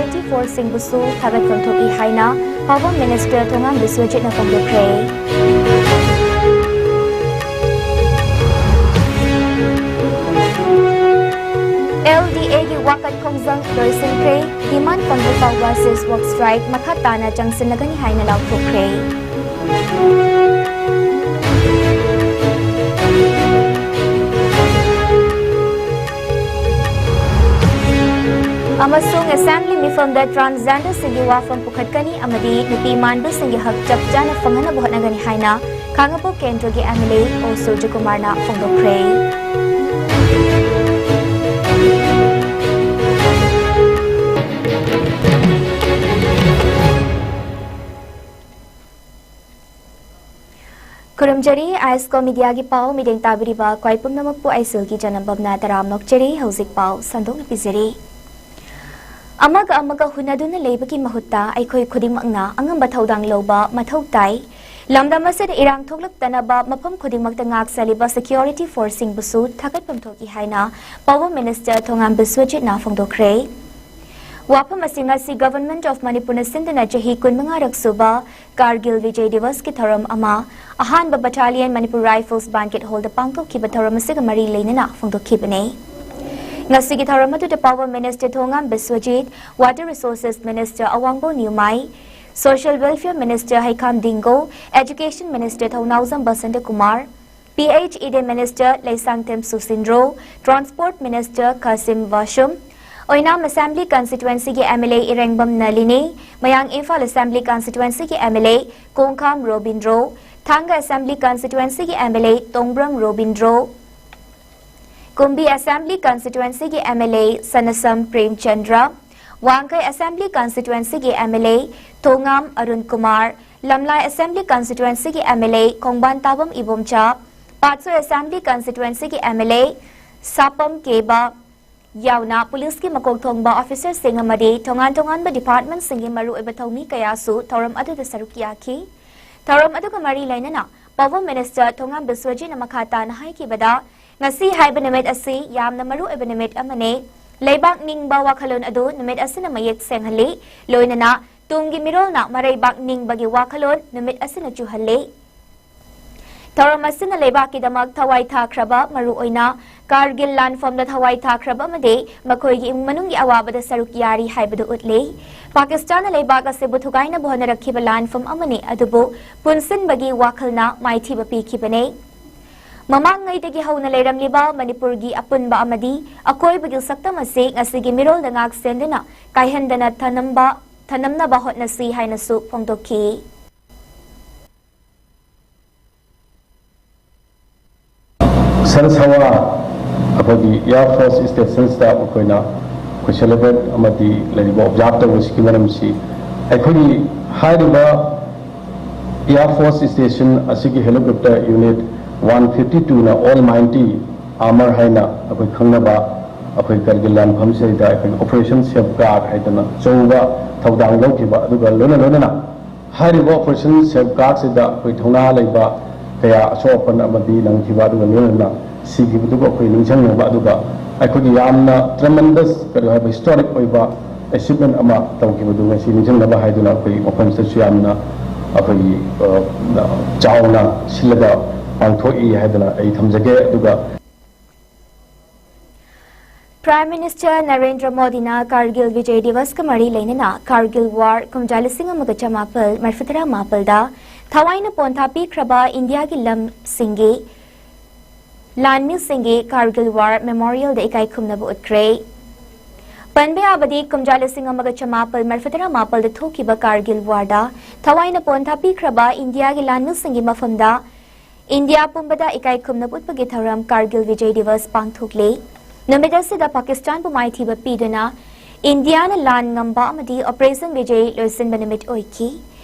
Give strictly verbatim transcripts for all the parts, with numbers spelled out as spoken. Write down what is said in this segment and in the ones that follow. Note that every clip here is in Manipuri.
ꯇ꯭ꯋꯦꯟꯇꯤ ꯐꯣꯔꯁꯤꯡꯕꯨꯁꯨ ꯊꯥꯒꯠꯐꯝ ꯊꯣꯛꯏ ꯍꯥꯏꯅ Power Minister ꯊꯣꯉꯥꯝ ꯕꯤꯁ꯭ꯋꯖꯤꯠꯅ ꯐꯣꯡꯗꯣꯛꯈ꯭ꯔꯦ꯫ LDAꯒꯤ ꯋꯥꯀꯠ ꯈꯣꯡꯖꯪ ꯂꯣꯏꯁꯤꯟꯈ꯭ꯔꯦ꯫ Demand ꯐꯪꯗ꯭ꯔꯤ ꯐꯥꯎꯕ cease work strike ꯃꯈꯥ ꯇꯥꯅ ꯆꯪꯁꯤꯜꯂꯒꯅꯤ ꯍꯥꯏꯅ ꯂꯥꯎꯊꯣꯛꯈ꯭ꯔꯦ꯫ ꯑꯃꯁꯨꯡ Assembly ꯃꯤꯐꯝꯗ transgenderꯁꯤꯡꯒꯤ ꯋꯥꯐꯝ ꯄꯨꯈꯠꯀꯅꯤ ꯑꯃꯗꯤ ꯅꯨꯄꯤ ꯃꯥꯟꯕꯁꯤꯡꯒꯤ ꯍꯛ ꯆꯞ ꯆꯥꯅ ꯐꯪꯍꯟꯅꯕ ꯍꯣꯠꯅꯒꯅꯤ ꯍꯥꯏꯅ ꯈꯥꯉꯕꯣꯛ ꯀꯦꯟꯗ꯭ꯔꯒꯤ MLA ꯑꯣ ꯁꯨꯔꯖꯀꯨꯃꯥꯔꯅ ꯐꯣꯡꯗꯣꯛꯈ꯭ꯔꯦ꯫ ꯈꯨꯔꯨꯝꯖꯔꯤ, ꯑꯥꯏꯁꯀꯣ ꯃꯤꯗꯤꯌꯥꯒꯤ ꯄꯥꯎ ꯃꯤꯠꯌꯦꯡ ꯇꯥꯕꯤꯔꯤꯕ ꯈ꯭ꯋꯥꯏ ꯄꯨꯝꯅꯃꯛꯄꯨ ꯑꯩꯁꯨꯜꯒꯤ ꯖꯅꯝꯕꯝꯅ ꯇꯔꯥꯝꯅ ꯑꯣꯛꯆꯔꯤ꯫ ꯍꯧꯖꯤꯛ ꯄꯥꯎ ꯁꯟꯗꯣꯛꯅ ꯄꯤꯖꯔꯤ꯫ ꯑꯃꯒ ꯑꯃꯒ ꯍꯨꯟꯅꯗꯨꯅ ꯂꯩꯕꯒꯤ ꯃꯍꯨꯠꯇ ꯑꯩꯈꯣꯏ ꯈꯨꯗꯤꯡꯃꯛꯅ ꯑꯉꯝꯕ ꯊꯧꯗꯥꯡ ꯂꯧꯕ ꯃꯊꯧ ꯇꯥꯏ꯫ ꯂꯝꯗꯝ ꯑꯁꯤꯗ ꯏꯔꯥꯡ ꯊꯣꯛꯂꯛꯇꯅꯕ ꯃꯐꯝ ꯈꯨꯗꯤꯡꯃꯛꯇ ꯉꯥꯛ ꯁꯦꯜꯂꯤꯕ security forceꯁꯤꯡꯕꯨꯁꯨ ꯊꯥꯒꯠꯐꯝ ꯊꯣꯛꯏ ꯍꯥꯏꯅ Power Minister ꯊꯣꯉꯥꯝ ꯕꯤꯁ꯭ꯋꯖꯤꯠꯅ ꯐꯣꯡꯗꯣꯛꯈ꯭ꯔꯦ꯫ ꯋꯥꯐꯝ ꯑꯁꯤ ꯉꯁꯤ Government of ꯃꯅꯤꯄꯨꯔꯅ ꯁꯤꯟꯗꯨꯅ ꯆꯍꯤ ꯀꯨꯟꯃꯉꯥꯔꯛ ꯁꯨꯕ ꯀꯥꯔꯒꯤꯜ ꯕꯤꯖꯌ ꯗꯤꯋꯁꯀꯤ ꯊꯧꯔꯝ ꯑꯃ ꯑꯍꯥꯟꯕ Battalion Manipur Rifles Banquet Hallꯗ ꯄꯥꯡꯊꯣꯛꯈꯤꯕ ꯊꯧꯔꯝ ꯑꯁꯤꯒ ꯃꯔꯤ ꯂꯩꯅꯅ ꯐꯣꯡꯗꯣꯛꯈꯤꯕꯅꯤ꯫ ꯉꯁꯤꯒꯤ ꯊꯧꯔꯝ ꯑꯗꯨꯗ Power Minister ꯊꯣꯉꯥꯝ Biswajit, Water Resources Minister ꯑꯋꯥꯡꯕꯧ ꯅ꯭ꯌꯨꯃꯥꯏ, Social Welfare Minister ꯍꯩꯈꯥꯝ ꯗꯤꯡꯒꯣ, Education Minister ꯊꯧꯅꯥꯎꯖꯝ Basanta Kumar, PHED Minister Leishangthem ꯁꯨꯁꯤꯟꯗ꯭ꯔꯣ, Transport Minister ꯈꯥꯁꯤꯝ ꯕꯥꯁꯨꯝ, ꯑꯣꯏꯅꯥꯝ Assembly Constituencyꯒꯤ MLA ꯏꯔꯦꯡꯕꯝ ꯅꯂꯤꯅꯤ, ꯃꯌꯥꯡ ꯏꯝꯐꯥꯜ Assembly Constituencyꯒꯤ MLA ꯀꯣꯡꯈꯥꯝ ꯔꯣꯕꯤꯟꯗ꯭ꯔꯣ, ꯊꯥꯡꯒ Assembly Constituencyꯒꯤ MLA ꯇꯣꯡꯕ꯭ꯔꯝ ꯔꯣꯕꯤꯟꯗ꯭ꯔꯣ, ꯀꯨꯝꯕꯤ Assembly Constituencyꯒꯤ MLA ꯁꯅꯁꯝ ꯄ꯭ꯔꯦꯝꯆꯟꯗ꯭ꯔ, ꯋꯥꯡꯈꯩ Assembly Constituencyꯒꯤ MLA ꯊꯣꯉꯥꯝ ꯑꯔꯨꯟ ꯀꯨꯃꯥꯔ, ꯂꯝꯂꯥꯏ Assembly Constituencyꯒꯤ MLA ꯈꯣꯡꯕꯥꯟ ꯇꯥꯕꯝ ꯏꯕꯣꯝꯆꯥ, ꯄꯥꯠꯁꯣꯏ Assembly Constituencyꯒꯤ MLA ꯁꯥꯄꯝ ꯀꯦꯕ ꯌꯥꯎꯅ ꯄꯨꯂꯤꯁꯀꯤ ꯃꯀꯣꯛ ꯊꯣꯡꯕ officerꯁꯤꯡ ꯑꯃꯗꯤ ꯇꯣꯉꯥꯟ ꯇꯣꯉꯥꯟꯕ departmentꯁꯤꯡꯒꯤ ꯃꯔꯨꯑꯣꯏꯕ ꯊꯧꯃꯤ ꯀꯌꯥꯁꯨ ꯊꯧꯔꯝ ꯑꯗꯨꯗ ꯁꯔꯨꯛ ꯌꯥꯈꯤ꯫ ꯊꯧꯔꯝ ꯑꯗꯨꯒ ꯃꯔꯤ ꯂꯩꯅꯅ Power Minister ꯊꯣꯉꯥꯝ ꯕꯤꯁ꯭ꯋꯖꯤꯠꯅ ꯃꯈꯥ ꯇꯥꯅ ꯍꯥꯏꯈꯤꯕꯗ, ꯉꯁꯤ ꯍꯥꯏꯕ ꯅꯨꯃꯤꯠ ꯑꯁꯤ ꯌꯥꯝꯅ ꯃꯔꯨꯑꯣꯏꯕ ꯅꯨꯃꯤꯠ ꯑꯃꯅꯤ꯫ ꯂꯩꯕꯥꯛ ꯅꯤꯡꯕ ꯋꯥꯈꯜꯂꯣꯟ ꯑꯗꯨ ꯅꯨꯃꯤꯠ ꯑꯁꯤꯅ ꯃꯌꯦꯛ ꯁꯦꯡꯍꯜꯂꯤ꯫ ꯂꯣꯏꯅꯅ ꯇꯨꯡꯒꯤ ꯃꯤꯔꯣꯜꯅ ꯃꯔꯩꯕꯥꯛ ꯅꯤꯡꯕꯒꯤ ꯋꯥꯈꯜꯂꯣꯟ ꯅꯨꯃꯤꯠ ꯑꯁꯤꯅ ꯆꯨꯍꯜꯂꯤ꯫ ꯊꯧꯔꯝ ꯑꯁꯤꯅ ꯂꯩꯕꯥꯛꯀꯤꯗꯃꯛ ꯊꯋꯥꯏ ꯊꯥꯈ꯭ꯔꯕ, ꯃꯔꯨꯑꯣꯏꯅ ꯀꯥꯔꯒꯤꯜ ꯂꯥꯟꯐꯝꯗ ꯊꯋꯥꯏ ꯊꯥꯈ꯭ꯔꯕ ꯑꯃꯗꯤ ꯃꯈꯣꯏꯒꯤ ꯏꯃꯨꯡ ꯃꯅꯨꯡꯒꯤ ꯑꯋꯥꯕꯗ ꯁꯔꯨꯛ ꯌꯥꯔꯤ ꯍꯥꯏꯕꯗꯨ ꯎꯠꯂꯤ꯫ ꯄꯥꯀꯤꯁꯇꯥꯟꯅ ꯂꯩꯕꯥꯛ ꯑꯁꯤꯕꯨ ꯊꯨꯒꯥꯏꯅꯕ ꯍꯣꯠꯅꯔꯛꯈꯤꯕ ꯂꯥꯟꯐꯝ ꯑꯃꯅꯤ, ꯑꯗꯨꯕꯨ ꯄꯨꯟꯁꯤꯟꯕꯒꯤ ꯋꯥꯈꯜꯅ ꯃꯥꯏꯊꯤꯕ ꯄꯤꯈꯤꯕꯅꯤ꯫ ꯃꯃꯥꯡꯉꯩꯗꯒꯤ ꯍꯧꯅ ꯂꯩꯔꯝꯂꯤꯕ ꯃꯅꯤꯄꯨꯔꯒꯤ ꯑꯄꯨꯟꯕ ꯑꯃꯗꯤ ꯑꯀꯣꯏꯕꯒꯤ ꯁꯛꯇꯝ ꯑꯁꯤ ꯉꯁꯤꯒꯤ ꯃꯤꯔꯣꯜꯗ ꯉꯥꯛ ꯁꯦꯟꯗꯨꯅ ꯀꯥꯏꯍꯟꯗꯅ ꯊꯅꯝꯕ, ꯊꯅꯝꯅꯕ ꯍꯣꯠꯅꯁꯤ ꯍꯥꯏꯅꯁꯨ ꯐꯣꯡꯗꯣꯛꯈꯤ꯫ ꯁꯟ ꯁꯋꯥ ꯑꯩꯈꯣꯏꯒꯤ ꯏꯌꯥꯔ ꯐꯣꯔꯁ ꯁ꯭ꯇꯦꯁꯟꯁꯇ ꯃꯈꯣꯏꯅ ꯑꯩꯈꯣꯏ ꯁꯦꯂꯦꯕ꯭ꯔꯦꯠ ꯑꯃꯗꯤ ꯂꯩꯔꯤꯕ ꯑꯣꯕꯖꯥꯔꯕ ꯇꯧꯕꯁꯤꯒꯤ ꯃꯔꯝꯁꯤ ꯑꯩꯈꯣꯏꯒꯤ ꯍꯥꯏꯔꯤꯕ ꯏꯌꯥꯔ ꯐꯣꯔꯁ ꯁ꯭ꯇꯦꯁꯟ ꯑꯁꯤꯒꯤ ꯍꯦꯂꯤꯀꯣꯞꯇꯔ ꯌꯨꯅꯤꯠ ꯋꯥꯟ ꯐꯤꯐꯇꯤ ꯇꯨꯅ ꯑꯣꯜ ꯃꯥꯏꯟꯇꯤ ꯑꯥꯔꯃꯔ ꯍꯥꯏꯅ ꯑꯩꯈꯣꯏ ꯈꯪꯅꯕ ꯑꯩꯈꯣꯏ ꯀꯔꯒꯤꯜ ꯂꯥꯟꯐꯝꯁꯤꯗ ꯑꯩꯈꯣꯏ ꯑꯣꯄꯔꯦꯁꯟ ꯁꯦꯐ ꯒꯥꯔꯗ ꯍꯥꯏꯗꯅ ꯑꯆꯧꯕ ꯊꯧꯗꯥꯡ ꯂꯧꯈꯤꯕ, ꯑꯗꯨꯒ ꯂꯣꯏꯅ ꯂꯣꯏꯅꯅ ꯍꯥꯏꯔꯤꯕ ꯑꯣꯄꯔꯦꯁꯟ ꯁꯦꯐ ꯒꯥꯔꯗꯁꯤꯗ ꯑꯩꯈꯣꯏ ꯊꯧꯅꯥ ꯂꯩꯕ ꯀꯌꯥ ꯑꯁꯣꯛ ꯑꯄꯟ ꯑꯃꯗꯤ ꯅꯪꯈꯤꯕ, ꯑꯗꯨꯒ ꯂꯣꯏꯅꯅ ꯁꯤꯈꯤꯕꯗꯨꯕꯨ ꯑꯩꯈꯣꯏ ꯅꯤꯡꯁꯤꯡꯅꯕ, ꯑꯗꯨꯒ ꯑꯩꯈꯣꯏꯒꯤ ꯌꯥꯝꯅ ꯇ꯭ꯔꯦꯃꯦꯟꯗꯁ ꯀꯔꯤ ꯍꯥꯏꯕ ꯍꯤꯁꯇꯣꯔꯤꯛ ꯑꯣꯏꯕ ꯑꯦꯆꯤꯞꯃꯦꯟ ꯑꯃ ꯇꯧꯈꯤꯕꯗꯨ ꯉꯁꯤ ꯅꯤꯡꯁꯤꯡꯅꯕ ꯍꯥꯏꯗꯨꯅ ꯑꯩꯈꯣꯏ ꯃꯐꯝꯁꯤꯗꯁꯨ ꯌꯥꯝꯅ ꯑꯩꯈꯣꯏꯒꯤ, ꯑ, ꯆꯥꯎꯅ ꯁꯤꯜꯂꯒ ꯄꯥꯡꯊꯣꯛꯏ ꯍꯥꯏꯗꯅ ꯑꯩ ꯊꯝꯖꯒꯦ꯫ ꯑꯗꯨꯒ Prime Minister ꯅꯔꯦꯟꯗ꯭ꯔ ꯃꯣꯗꯤꯅ ꯀꯥꯔꯒꯤꯜ ꯚꯤꯖꯌ ꯗꯤꯋꯁꯀ ꯃꯔꯤ ꯂꯩꯅꯅ ꯀꯥꯔꯒꯤꯜ ꯋꯥꯔ ꯀꯨꯝꯖꯥ ꯂꯤꯁꯤꯡ ꯑꯃꯒ ꯆꯃꯥꯄꯜ ꯃꯔꯤꯐꯨꯇꯔꯥ ꯃꯥꯄꯜꯗ ꯊꯋꯥꯏꯅ ꯄꯣꯟꯊꯥ ꯄꯤꯈ꯭ꯔꯕ ꯏꯟꯗꯤꯌꯥꯒꯤ ꯂꯝꯁꯤꯡꯒꯤ ꯂꯥꯟꯃꯤꯁꯤꯡꯒꯤ ꯀꯥꯔꯒꯤꯜ ꯋꯥꯔ ꯃꯦꯃꯣꯔꯤꯌꯦꯜꯗ ꯏꯀꯥꯏ ꯈꯨꯝꯅꯕ ꯎꯠꯈ꯭ꯔꯦ꯫ ꯄꯟꯕ ꯌꯥꯕꯗꯤ, ꯀꯨꯝꯖꯥ ꯂꯤꯁꯤꯡ ꯑꯃꯒ ꯆꯃꯥꯄꯜ ꯃꯔꯤꯐꯨꯇꯔꯥ ꯃꯥꯄꯜꯗ ꯊꯣꯛꯈꯤꯕ ꯀꯥꯔꯒꯤꯜ ꯋꯥꯔꯗ ꯊꯋꯥꯏꯅ ꯄꯣꯟꯊꯥ ꯄꯤꯈ꯭ꯔꯕ ꯏꯟꯗꯤꯌꯥꯒꯤ ꯂꯥꯟꯃꯤꯁꯤꯡꯒꯤ ꯃꯐꯝꯗ ꯏꯟꯗꯤꯌꯥ ꯄꯨꯝꯕꯗ ꯏꯀꯥꯏ ꯈꯨꯝꯅꯕ ꯎꯠꯄꯒꯤ ꯊꯧꯔꯝ ꯀꯥꯔꯒꯤꯜ ꯚꯤꯖꯌ ꯗꯤꯋꯁ ꯄꯥꯡꯊꯣꯛꯂꯤ꯫ ꯅꯨꯃꯤꯠ ꯑꯁꯤꯗ ꯄꯥꯀꯤꯁꯇꯥꯟꯕꯨ ꯃꯥꯏꯊꯤꯕ ꯄꯤꯗꯨꯅ ꯏꯟꯗꯤꯌꯥꯅ ꯂꯥꯟ ꯉꯝꯕ ꯑꯃꯗꯤ ꯑꯣꯄꯔꯦꯁꯟ ꯚꯤꯖꯌ ꯂꯣꯏꯁꯤꯟꯕ ꯅꯨꯃꯤꯠ ꯑꯣꯏꯈꯤ꯫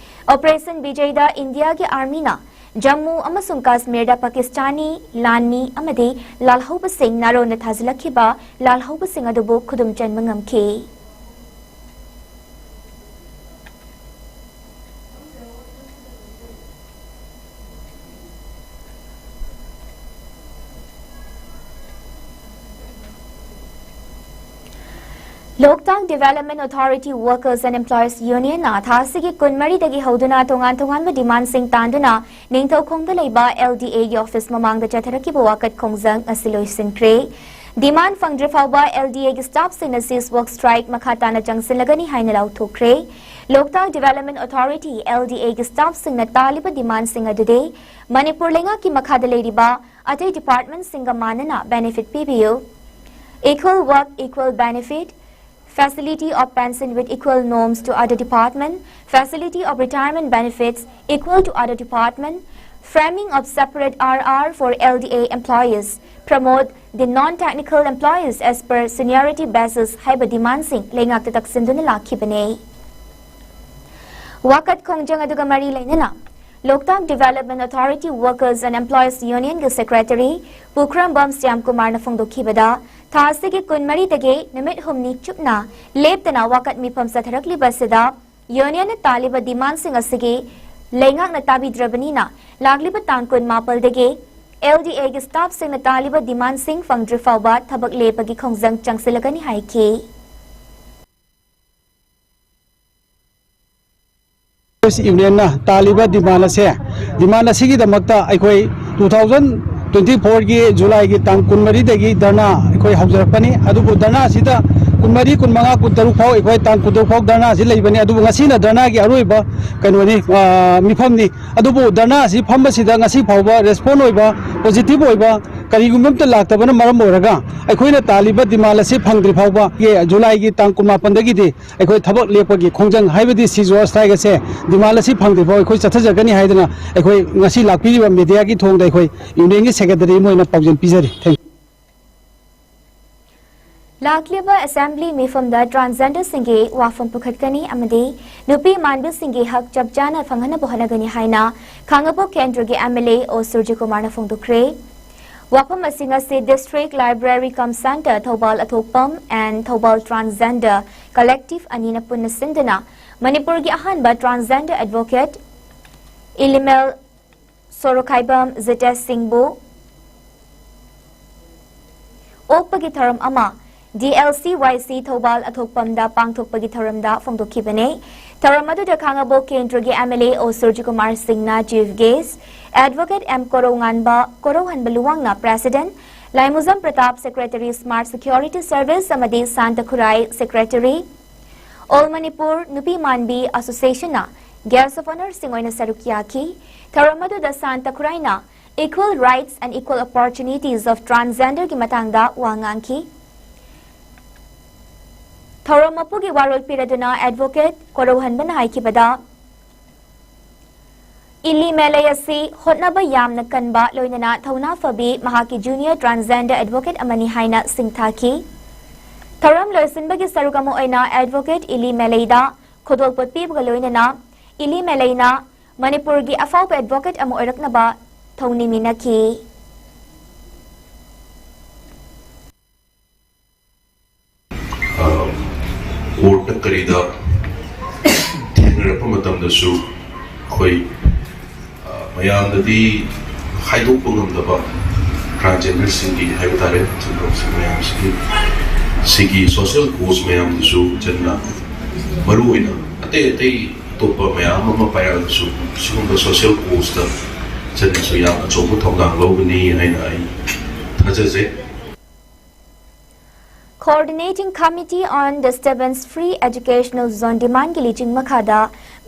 ꯑꯣꯄꯔꯦꯁꯟ ꯚꯤꯖꯌꯗ ꯏꯟꯗꯤꯌꯥꯒꯤ ꯑꯥꯔꯃꯤꯅ ꯖꯝꯃꯨ ꯑꯃꯁꯨꯡ ꯀꯥꯁꯃꯤꯔꯗ ꯄꯥꯀꯤꯁꯇꯥꯅꯤ ꯂꯥꯟꯃꯤ ꯑꯃꯗꯤ ꯂꯥꯜꯍꯧꯕꯁꯤꯡ ꯅꯥꯔꯣꯟꯗ ꯊꯥꯖꯤꯜꯂꯛꯈꯤꯕ ꯂꯥꯜꯍꯧꯕꯁꯤꯡ ꯑꯗꯨꯕꯨ ꯈꯨꯗꯨꯝ ꯆꯟꯕ ꯉꯝꯈꯤ꯫ Development Authority Workers and Employees Union ꯅ ꯊꯥ ꯑꯁꯤꯒꯤ ꯀꯨꯟꯃꯔꯤꯗꯒꯤ ꯍꯧꯗꯨꯅ ꯇꯣꯉꯥꯟ ꯇꯣꯉꯥꯟꯕ demand ꯁꯤꯡ ꯇꯥꯟꯗꯨꯅ ꯅꯤꯡꯊꯧꯈꯣꯡꯗ ꯂꯩꯕ L D A ꯒꯤ office ꯃꯃꯥꯡꯗ ꯆꯠꯊꯔꯛꯈꯤꯕ ꯋꯥꯀꯠ ꯈꯣꯡꯖꯪ ꯑꯁꯤ ꯂꯣꯏꯁꯤꯟꯈ꯭ꯔꯦ꯫ Demand ꯐꯪꯗ꯭ꯔꯤ ꯐꯥꯎꯕ L D A ꯒꯤ staff ꯁꯤꯡꯅ cease work strike ꯃꯈꯥ ꯇꯥꯅ ꯆꯪꯁꯤꯜꯂꯒꯅꯤ ꯍꯥꯏꯅ ꯂꯥꯎꯊꯣꯛꯈ꯭ꯔꯦ꯫ ꯂꯣꯛꯇꯥꯛ Development Authority, L D A ꯒꯤ staff ꯁꯤꯡꯅ ꯇꯥꯜꯂꯤꯕ demand ꯁꯤꯡ ꯑꯗꯨꯗꯤ ꯃꯅꯤꯄꯨꯔ ꯂꯩꯉꯥꯛꯀꯤ ꯃꯈꯥꯗ ꯂꯩꯔꯤꯕ ꯑꯇꯩ department ꯁꯤꯡꯒ ꯃꯥꯟꯅꯅ benefit ꯄꯤꯕꯤꯌꯨ, equal work, equal benefit, facility of pension with equal norms to other department, facility of retirement benefits equal to other department, framing of separate R R for L D A employees, promote the non-technical employees as per seniority basis ꯍꯥꯏꯕ demand ꯁꯤꯡ ꯂꯩꯉꯥꯛꯇ ꯇꯛꯁꯤꯟꯗꯨꯅ ꯂꯥꯛꯈꯤꯕꯅꯤ꯫ ꯋꯥꯀꯠ ꯈꯣꯡꯖꯪ ꯑꯗꯨꯒ ꯃꯔꯤ ꯂꯩꯅꯅ Loktak Development Authority Workers and Employees Union ꯒꯤ secretary ꯄꯨꯈ꯭ꯔꯝꯕꯝ ꯁ꯭ꯌꯥꯝ ꯀꯨꯃꯥꯔꯅ ꯐꯣꯡꯗꯣꯛꯈꯤꯕꯗ, ꯊꯥ ꯑꯁꯤꯒꯤ ꯀꯨꯟꯃꯔꯤꯗꯒꯤ ꯅꯨꯃꯤꯠ ꯍꯨꯝꯅꯤ ꯆꯨꯞꯅ ꯂꯦꯞꯇꯅ ꯋꯥꯀꯠ ꯃꯤꯐꯝ ꯆꯠꯊꯔꯛꯂꯤꯕ ꯑꯁꯤꯗ union ꯅ ꯇꯥꯜꯂꯤꯕ demand ꯁꯤꯡ ꯑꯁꯤꯒꯤ ꯂꯩꯉꯥꯛꯅ ꯇꯥꯕꯤꯗ꯭ꯔꯕꯅꯤꯅ, ꯂꯥꯛꯂꯤꯕ ꯇꯥꯡ ꯀꯨꯟꯃꯥꯄꯜꯗꯒꯤ L D A ꯒꯤ staff ꯁꯤꯡꯅ ꯇꯥꯜꯂꯤꯕ demand ꯁꯤꯡ ꯐꯪꯗ꯭ꯔꯤ ꯐꯥꯎꯕ ꯊꯕꯛ ꯂꯦꯞꯄꯒꯤ ꯈꯣꯡꯖꯪ ꯆꯪꯁꯤꯜꯂꯒꯅꯤ ꯍꯥꯏꯈꯤ꯫ Union ꯅ ꯇꯥꯜꯂꯤꯕ demand ꯑꯁꯦ, demand ꯑꯁꯤꯒꯤꯗꯃꯛꯇ ꯑꯩꯈꯣꯏ two thousand twenty four ꯒꯤ July ꯒꯤ ꯇꯥꯡ ꯀꯨꯟꯃꯔꯤꯗꯒꯤ ꯙꯔꯅꯥ ꯑꯩꯈꯣꯏ ꯍꯧꯖꯔꯛꯄꯅꯤ꯫ ꯑꯗꯨꯕꯨ ꯙꯔꯅꯥ ꯑꯁꯤꯗ ꯀꯨꯟꯃꯔꯤ, ꯀꯨꯟꯃꯉꯥ, ꯀꯨꯟꯇꯔꯨꯛ ꯐꯥꯎ, ꯑꯩꯈꯣꯏ ꯇꯥꯡ ꯀꯨꯟꯇꯔꯨꯛ ꯐꯥꯎ ꯙꯔꯅꯥ ꯑꯁꯤ ꯂꯩꯕꯅꯤ꯫ ꯑꯗꯨꯕꯨ ꯉꯁꯤꯅ ꯙꯔꯅꯥꯒꯤ ꯑꯔꯣꯏꯕ ꯀꯩꯅꯣꯅꯤ, ꯑ, ꯃꯤꯐꯝꯅꯤ꯫ ꯑꯗꯨꯕꯨ ꯙꯔꯅꯥ ꯑꯁꯤ ꯐꯝꯕꯁꯤꯗ ꯉꯁꯤ ꯐꯥꯎꯕ respond ꯑꯣꯏꯕ, positive ꯑꯣꯏꯕ ꯀꯔꯤꯒꯨꯝꯕ ꯑꯝꯇ ꯂꯥꯛꯇꯕꯅ ꯃꯔꯝ ꯑꯣꯏꯔꯒ ꯑꯩꯈꯣꯏꯅ ꯇꯥꯜꯂꯤꯕ demand ꯑꯁꯤ ꯐꯪꯗ꯭ꯔꯤ ꯐꯥꯎꯕ, ꯖꯨꯂꯥꯏꯒꯤ ꯇꯥꯡ ꯀꯨꯟꯃꯥꯄꯟꯗꯒꯤꯗꯤ ꯑꯩꯈꯣꯏ ꯊꯕꯛ ꯂꯦꯞꯄꯒꯤ ꯈꯣꯡꯖꯪ, ꯍꯥꯏꯕꯗꯤ cease work strike ꯑꯁꯦ, demand ꯑꯁꯤ ꯐꯪꯗ꯭ꯔꯤ ꯐꯥꯎ ꯑꯩꯈꯣꯏ ꯆꯠꯊꯖꯒꯅꯤ ꯍꯥꯏꯗꯅ ꯑꯩꯈꯣꯏ ꯉꯁꯤ ꯂꯥꯛꯄꯤꯔꯤꯕ media ꯒꯤ ꯊꯣꯡꯗ ꯑꯩꯈꯣꯏ union ꯒꯤ secretary ꯑꯃ ꯑꯣꯏꯅ ꯄꯥꯎꯖꯦꯜ ꯄꯤꯖꯔꯤ꯫ Thank you. ꯂꯥꯛꯂꯤꯕ assembly ꯃꯤꯐꯝꯗ transgender ꯁꯤꯡꯒꯤ ꯋꯥꯐꯝ ꯄꯨꯈꯠꯀꯅꯤ ꯑꯃꯗꯤ ꯅꯨꯄꯤ ꯃꯥꯟꯕꯁꯤꯡꯒꯤ ꯍꯛ ꯆꯞ ꯆꯥꯅ ꯐꯪꯍꯟꯅꯕ ꯍꯣꯠꯅꯒꯅꯤ ꯍꯥꯏꯅ ꯈꯥꯡꯉꯕꯣꯛ ꯀꯦꯟꯗ꯭ꯔꯒꯤ M L A ꯑꯣ ꯁꯨꯔꯖꯤꯀꯨꯃꯥꯔꯅ ꯐꯣꯡꯗꯣꯛꯈ꯭ꯔꯦ꯫ ꯋꯥꯐꯝ ꯑꯁꯤ ꯉꯁꯤ District Library cum Center Thoubal ꯑꯊꯣꯛꯄꯝ and ꯊꯧꯕꯥꯜ Transgender Collective ꯑꯅꯤꯅ ꯄꯨꯟꯅ ꯁꯤꯟꯗꯨꯅ ꯃꯅꯤꯄꯨꯔꯒꯤ ꯑꯍꯥꯟꯕ transgender advocate ꯏꯂꯤꯃꯦꯜ ꯁꯣꯔꯣꯈꯥꯏꯕꯝ ꯖꯤꯇꯦꯁ ꯁꯤꯡꯕꯨ ꯑꯣꯛꯄꯒꯤ ꯊꯧꯔꯝ ꯑꯃ D L C Y C Thoubal ꯑꯊꯣꯛꯄꯝꯗ ꯄꯥꯡꯊꯣꯛꯄꯒꯤ ꯊꯧꯔꯝꯗ ꯐꯣꯡꯗꯣꯛꯈꯤꯕꯅꯤ꯫ ꯊꯧꯔꯝ ꯑꯗꯨꯗ ꯈꯥꯡꯉꯕꯣꯛ ꯀꯦꯟꯗ꯭ꯔꯒꯤ M L A ꯑꯣ ꯁꯨꯔꯖꯤꯀꯨꯃꯥꯔ ꯁꯤꯡꯅ chief guest, advocate M ꯀꯣꯔꯧꯉꯥꯟꯕ, ꯀꯣꯔꯧꯍꯟꯕ ꯂꯨꯋꯥꯡꯅ president, Laimujam Pratap secretary smart security service ꯑꯃꯗꯤ Santa Khurai secretary, All Manipur ꯅꯨꯄꯤ ꯃꯥꯟꯕꯤ associationꯅ guest of honourꯁꯤꯡ ꯑꯣꯏꯅ ꯁꯔꯨꯛ ꯌꯥꯈꯤ꯫ ꯊꯧꯔꯝ ꯑꯗꯨꯗ ꯁꯥꯟꯇ ꯈꯨꯔꯥꯏꯅ equal rights and equal opportunities of transgenderꯒꯤ ꯃꯇꯥꯡꯗ ꯋꯥ ꯉꯥꯡꯈꯤ꯫ ꯊꯧꯔꯝ ꯃꯄꯨꯒꯤ ꯋꯥꯔꯣꯜ ꯄꯤꯔꯗꯨꯅ advocate ꯀꯣꯔꯧꯍꯟꯕꯅ ꯍꯥꯏꯈꯤꯕꯗ, ꯏꯂꯤ ꯃꯦꯂꯩ ꯑꯁꯤ ꯍꯣꯠꯅꯕ ꯌꯥꯝꯅ ꯀꯟꯕ ꯂꯣꯏꯅꯅ ꯊꯧꯅꯥ ꯐꯕꯤ ꯃꯍꯥꯛꯀꯤ junior transgender advocate ꯑꯃꯅꯤ ꯍꯥꯏꯅ ꯁꯤꯡꯊꯥꯈꯤ꯫ ꯊꯧꯔꯝ ꯂꯣꯏꯁꯤꯟꯕꯒꯤ ꯁꯔꯨꯛ ꯑꯃ ꯑꯣꯏꯅ advocate ꯏꯂꯤ ꯃꯦꯂꯩꯗ ꯈꯨꯗꯣꯜꯄꯣꯠ ꯄꯤꯕꯒ ꯂꯣꯏꯅꯅ ꯏꯂꯤ ꯃꯦꯂꯩꯅ ꯃꯅꯤꯄꯨꯔꯒꯤ ꯑꯐꯥꯎꯕ advocate ꯑꯃ ꯑꯣꯏꯔꯛꯅꯕ ꯊꯧꯅꯤꯃꯤꯟꯅꯈꯤ꯫ ꯀꯣꯔꯠꯇ ꯀꯔꯤꯗ ꯊꯦꯡꯅꯔꯛꯄ ꯃꯇꯝꯗꯁꯨ ꯑꯩꯈꯣꯏ ꯃꯌꯥꯝꯗꯗꯤ ꯍꯥꯏꯗꯣꯛꯄ ꯉꯝꯗꯕ transgenderꯁꯤꯡꯒꯤ ꯍꯥꯏꯕ ꯇꯥꯔꯦ ꯆꯤꯟꯐꯝꯁꯤꯡ ꯃꯌꯥꯝꯁꯤꯒꯤ ꯁꯤꯒꯤ social cause ꯃꯌꯥꯝꯗꯨꯁꯨ ꯆꯟꯅ ꯃꯔꯨꯑꯣꯏꯅ ꯑꯇꯩ ꯑꯇꯩ ꯑꯇꯣꯞꯄ ꯃꯌꯥꯝ ꯑꯃ ꯄꯥꯏꯔꯛꯑꯒꯁꯨ ꯁꯤꯒꯨꯝꯕ social causeꯇ ꯆꯟꯅꯁꯨ ꯌꯥꯝ ꯑꯆꯧꯕ ꯊꯧꯗꯥꯡ ꯂꯧꯒꯅꯤ ꯍꯥꯏꯅ ꯑꯩ ꯊꯥꯖꯖꯩ꯫ Coordinating Committee on Disturbance Free Educational Zone demandꯒꯤ ꯂꯤꯆꯤꯡ ꯃꯈꯥꯗ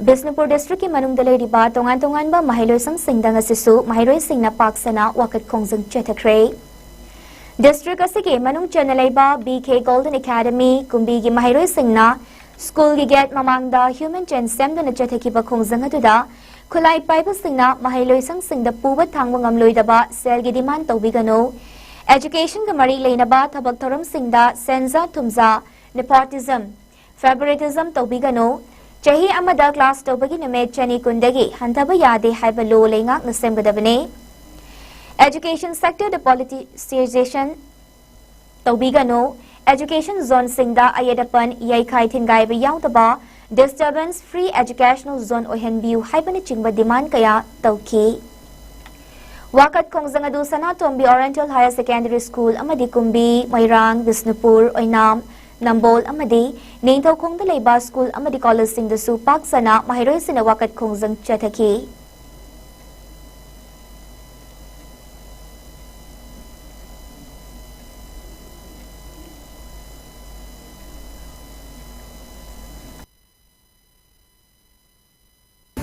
ꯕꯤꯁꯅꯨꯄꯨꯔ districtꯀꯤ ꯃꯅꯨꯡꯗ ꯂꯩꯔꯤꯕ ꯇꯣꯉꯥꯟ ꯇꯣꯉꯥꯟꯕ ꯃꯍꯩꯂꯣꯏꯁꯪꯁꯤꯡꯗ ꯉꯁꯤꯁꯨ ꯃꯍꯩꯔꯣꯏꯁꯤꯡꯅ ꯄꯥꯛ ꯁꯟꯅ ꯋꯥꯀꯠ ꯈꯣꯡꯖꯪ ꯆꯠꯊꯈ꯭ꯔꯦ꯫ District ꯑꯁꯤꯒꯤ ꯃꯅꯨꯡ ꯆꯟꯅ ꯂꯩꯕ B K Golden Academy ꯀꯨꯝꯕꯤꯒꯤ ꯃꯍꯩꯔꯣꯏꯁꯤꯡꯅ schoolꯒꯤ gate ꯃꯃꯥꯡꯗ human chain ꯁꯦꯝꯗꯨꯅ ꯆꯠꯊꯈꯤꯕ ꯈꯣꯡꯖꯪ ꯑꯗꯨꯗ ꯈꯨꯠꯂꯥꯏ ꯄꯥꯏꯕꯁꯤꯡꯅ ꯃꯍꯩꯂꯣꯏꯁꯪꯁꯤꯡꯗ ꯄꯨꯕ ꯊꯥꯡꯕ ꯉꯝꯂꯣꯏꯗꯕ ꯁꯦꯜꯒꯤ demand ꯇꯧꯕꯤꯒꯅꯨ, educationꯒ ꯃꯔꯤ ꯂꯩꯅꯕ ꯊꯕꯛ ꯊꯧꯔꯝꯁꯤꯡꯗ ꯁꯦꯟꯖꯥ ꯊꯨꯝꯖꯥ, nepotism, favoritism ꯇꯧꯕꯤꯒꯅꯨ, ꯆꯍꯤ ꯑꯃꯗ class ꯇꯧꯕꯒꯤ ꯅꯨꯃꯤꯠ ꯆꯅꯤ ꯀꯨꯟꯗꯒꯤ ꯍꯟꯊꯕ ꯌꯥꯗꯦ ꯍꯥꯏꯕ law ꯂꯩꯉꯥꯛꯅ ꯁꯦꯝꯒꯗꯕꯅꯤ꯫ Education sectorꯗ politicization ꯇꯧꯕꯤꯒꯅꯨ, education zoneꯁꯤꯡꯗ ꯑꯌꯦꯠ ꯑꯄꯟ, ꯌꯩꯈꯥꯏ ꯊꯤꯟꯒꯥꯏꯕ ꯌꯥꯎꯗꯕ disturbance free educational zone ꯑꯣꯏꯍꯟꯕꯤꯌꯨ ꯍꯥꯏꯕꯅꯆꯤꯡꯕ demand ꯀꯌꯥ ꯇꯧꯈꯤ꯫ ꯋꯥꯀꯠ ꯈꯣꯡꯖꯪ ꯑꯗꯨ ꯁꯅꯥꯇꯣꯝꯕꯤ ꯑꯣꯔꯤꯌꯦꯟꯇꯦꯜ ꯍꯥꯌꯔ ꯁꯦꯀꯦꯟꯗꯔꯤ ꯁ꯭ꯀꯨꯜ ꯑꯃꯗꯤ ꯀꯨꯝꯕꯤ, ꯃꯣꯏꯔꯥꯡ, ꯕꯤꯁꯅꯨꯄꯨꯔ, ꯑꯣꯏꯅꯥꯝ, ꯅꯝꯕꯣꯜ ꯑꯃꯗꯤ ꯅꯤꯡꯊꯧꯈꯣꯡꯗ ꯂꯩꯕ ꯁ꯭ꯀꯨꯜ ꯑꯃꯗꯤ ꯀꯣꯂꯦꯖꯁꯤꯡꯗꯁꯨ ꯄꯥꯛ ꯁꯟꯅ ꯃꯍꯩꯔꯣꯏꯁꯤꯡꯅ ꯋꯥꯀꯠ ꯈꯣꯡꯖꯪ ꯆꯠꯊꯈꯤ꯫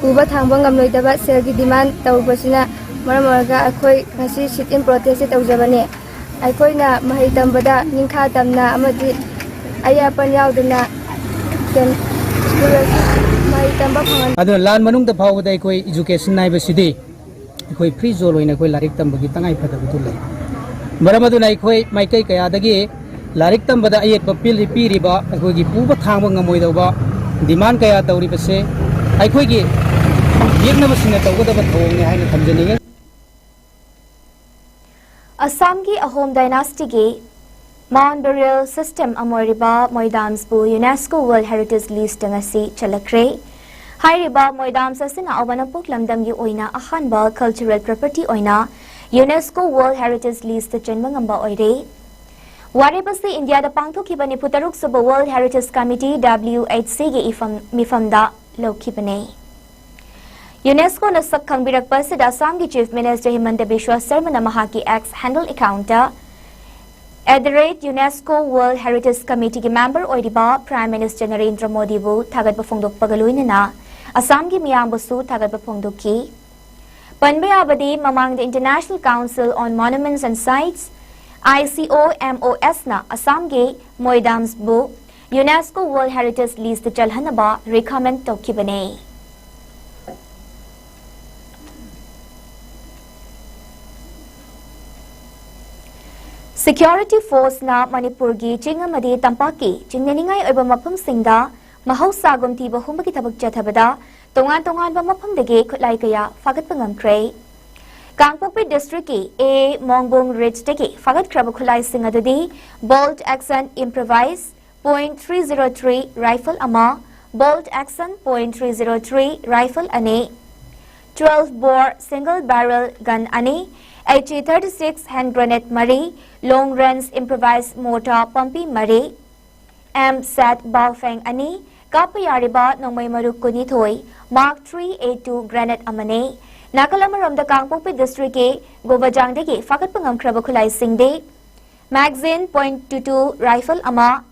ꯄꯨꯕ ꯊꯥꯡꯕ ꯉꯝꯂꯣꯏꯗꯕ ꯁꯦꯜꯒꯤ ꯗꯤꯃꯥꯟ ꯇꯧꯕꯁꯤꯅ ꯃꯔꯝ ꯑꯣꯏꯔꯒ ꯑꯩꯈꯣꯏ ꯉꯁꯤ sit in protest ꯁꯦ ꯇꯧꯖꯕꯅꯤ꯫ ꯑꯩꯈꯣꯏꯅ ꯃꯍꯩ ꯇꯝꯕꯗ ꯅꯤꯡꯈꯥ ꯇꯝꯅ ꯑꯃꯗꯤ ꯑꯌꯦꯠ ꯑꯄꯟ ꯌꯥꯎꯗꯅ ꯁ꯭ꯀꯨꯜ ꯑꯁꯤ ꯃꯍꯩ ꯇꯝꯕ ꯐꯪꯍꯟ ꯑꯗꯨꯅ ꯂꯥꯟ ꯃꯅꯨꯡꯗ ꯐꯥꯎꯕꯗ ꯑꯩꯈꯣꯏ education ꯍꯥꯏꯕꯁꯤꯗꯤ ꯑꯩꯈꯣꯏ free zone ꯑꯣꯏꯅ ꯑꯩꯈꯣꯏ ꯂꯥꯏꯔꯤꯛ ꯇꯝꯕꯒꯤ ꯇꯉꯥꯏ ꯐꯗꯕꯗꯨ ꯂꯩ꯫ ꯃꯔꯝ ꯑꯗꯨꯅ ꯑꯩꯈꯣꯏ ꯃꯥꯏꯀꯩ ꯀꯌꯥꯗꯒꯤ ꯂꯥꯏꯔꯤꯛ ꯇꯝꯕꯗ ꯑꯌꯦꯠꯄ ꯄꯤꯔꯤ-, ꯄꯤꯔꯤꯕ ꯑꯩꯈꯣꯏꯒꯤ ꯄꯨꯕ ꯊꯥꯡꯕ ꯉꯝꯃꯣꯏꯗꯧꯕ demand ꯀꯌꯥ ꯇꯧꯔꯤꯕꯁꯦ ꯑꯩꯈꯣꯏꯒꯤ ꯌꯦꯛꯅꯕꯁꯤꯡꯅ ꯇꯧꯒꯗꯕ ꯊꯧꯑꯣꯡꯅꯤ ꯍꯥꯏꯅ ꯊꯝꯖꯅꯤꯡꯉꯤ꯫ ꯑꯁꯥꯝꯒꯤ ꯑꯍꯣꯝ dynasty ꯒꯤ mound burial system ꯑꯃ ꯑꯣꯏꯔꯤꯕ ꯃꯣꯏꯗꯥꯝꯁꯕꯨ UNESCO World Heritage List ꯇ ꯉꯁꯤ ꯆꯜꯂꯛꯈ꯭ꯔꯦ꯫ ꯍꯥꯏꯔꯤꯕ ꯃꯣꯏꯗꯥꯝꯁ ꯑꯁꯤꯅ ꯑꯋꯥꯡ ꯅꯣꯡꯄꯣꯛ ꯂꯝꯗꯝꯒꯤ ꯑꯣꯏꯅ ꯑꯍꯥꯟꯕ cultural property ꯑꯣꯏꯅ UNESCO World Heritage List ꯇ ꯆꯟꯕ ꯉꯝꯕ ꯑꯣꯏꯔꯦ꯫ ꯋꯥꯔꯦꯞ ꯑꯁꯤ ꯏꯟꯗꯤꯌꯥꯗ ꯄꯥꯡꯊꯣꯛꯈꯤꯕ ꯅꯤꯐꯨ ꯇꯔꯨꯛ ꯁꯨꯕ World Heritage Committee, W H C ꯒꯤ ꯏꯐꯝ, ꯃꯤꯐꯝꯗ ꯂꯧꯈꯤꯕꯅꯦ꯫ UNESCO ꯅ ꯁꯛ ꯈꯪꯕꯤꯔꯛꯄ ꯑꯁꯤꯗ ꯑꯁꯥꯝꯒꯤ Chief Minister ꯍꯤꯃꯟꯇ ꯕꯤꯁ꯭ꯋ ꯁꯔꯃꯅ ꯃꯍꯥꯛꯀꯤ X handle account ꯇ at the rate UNESCO World Heritage Committee ꯒꯤ member ꯑꯣꯏꯔꯤꯕ Prime Minister ꯅꯔꯦꯟꯗ꯭ꯔ ꯃꯣꯗꯤꯕꯨ ꯊꯥꯒꯠꯄ ꯐꯣꯡꯗꯣꯛꯄꯒ ꯂꯣꯏꯅꯅ ꯑꯁꯥꯝꯒꯤ ꯃꯤꯌꯥꯝꯕꯨꯁꯨ ꯊꯥꯒꯠꯄ ꯐꯣꯡꯗꯣꯛꯈꯤ꯫ ꯄꯟꯕ ꯌꯥꯕꯗꯤ, ꯃꯃꯥꯡꯗ International Council on Monuments and Sites, I C O M O S ꯅ ꯑꯁꯥꯝꯒꯤ ꯃꯣꯏꯗꯥꯝꯁꯕꯨ UNESCO World Heritage List ꯇ ꯆꯜꯍꯟꯅꯕ recommend ꯇꯧꯈꯤꯕꯅꯦ꯫ Security force ꯅ ꯃꯅꯤꯄꯨꯔꯒꯤ ꯆꯤꯡ ꯑꯃꯗꯤ ꯇꯝꯄꯥꯛꯀꯤ ꯆꯤꯡꯅꯅꯤꯡꯉꯥꯏ ꯑꯣꯏꯕ ꯃꯐꯝꯁꯤꯡꯗ ꯃꯍꯧꯁꯥꯒꯨꯝ ꯊꯤꯕ ꯍꯨꯝꯕꯒꯤ ꯊꯕꯛ ꯆꯠꯊꯕꯗ ꯇꯣꯉꯥꯟ ꯇꯣꯉꯥꯟꯕ ꯃꯐꯝꯗꯒꯤ ꯈꯨꯠꯂꯥꯏ ꯀꯌꯥ ꯐꯥꯒꯠꯄ ꯉꯝꯈ꯭ꯔꯦ꯫ ꯀꯥꯡꯄꯣꯛꯄꯤ district ꯀꯤ A ꯃꯣꯡꯕꯣꯡ ridge ꯇꯒꯤ ꯐꯥꯒꯠꯈ꯭ꯔꯕ ꯈꯨꯠꯂꯥꯏꯁꯤꯡ ꯑꯗꯨꯗꯤ bolt action improvised point three zero three rifle ꯑꯃ, bolt action point three zero three rifle ꯑꯅꯤ, twelve bore single barrel gun ꯑꯅꯤ, HE thirty six hand grenade ꯃꯔꯤ, long range improvised mortar ꯄꯝꯄꯤ ꯃꯔꯤ, M set ball fang ꯑꯅꯤ, ꯀꯥꯞꯄ ꯌꯥꯔꯤꯕ ꯅꯣꯡꯃꯩ ꯃꯔꯨ ꯀꯨꯟꯅꯤꯊꯣꯏ, Mark three A two grenade ꯑꯃꯅꯤ꯫ ꯅꯥꯀꯜ ꯑꯃꯔꯣꯝꯗ ꯀꯥꯡꯄꯣꯛꯄꯤ districtꯀꯤ ꯒꯣꯕꯖꯥꯡꯗꯒꯤ ꯐꯥꯒꯠꯄ ꯉꯝꯈ꯭ꯔꯕ ꯈꯨꯠꯂꯥꯏꯁꯤꯡꯗꯤ magazine point two two rifle ꯑꯃ,